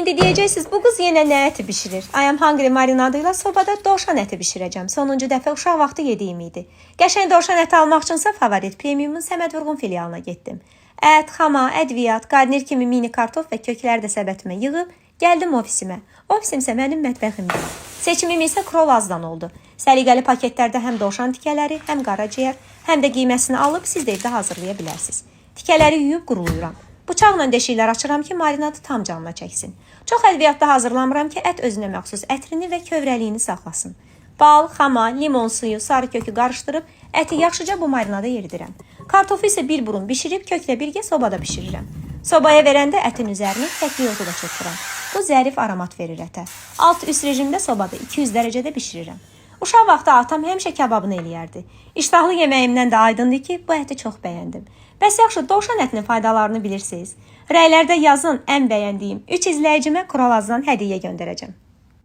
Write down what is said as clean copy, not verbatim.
İndi deyəcəksiniz, bu qız yenə nə əti bişirir? I am hungry marinadıyla sobada dovşan əti bişirəcəm. Sonuncu dəfə uşaq vaxtı yediyim idi. Qəşəng dovşan əti almaq üçünsə Favorit Premiumun Səməd Vurğun filialına getdim. Ət, xama, ədviyyat, qarnir kimi mini kartof və kökləri də səbətimə yığıb gəldim ofisimə. Ofisim isə mənim mətbəximdir. Seçimim isə Krolazdan oldu. Səliqəli paketlərdə həm dovşan tikələri, həm qaraciyər, həm də qiyməsini alıb siz də evdə hazırlaya bilərsiniz. Tikələri yuyub quruluyuram. Bıçaqla deşiklər açıram ki, marinadı tam canına çəksin. Çox ədviyyatda hazırlamıram ki, ət özünə məxsus ətrini və kövrəliyini saxlasın. Bal, xama, limon suyu, sarı kökü qarışdırıb əti yaxşıca bu marinada yeridirəm. Kartofu isə bir burun bişirib köklə birgə sobada bişirirəm. Sobaya verəndə ətin üzərinə kəklik otu da çırpıram. Bu zərif aromat verir ətə. Alt-üst rejimdə sobada 200 dərəcədə bişirirəm. Uşaq vaxtı atam həmişə kababını eləyərdi. İştahlı yeməyimdən də aydındır ki, bu əti çox bəyəndim. Bəs yaxşı, dovşan ətinin faydalarını bilirsiniz? Rəylərdə yazın ən bəyəndiyim 3 izləyicimə Kuralazdan hədiyyə göndərəcəm.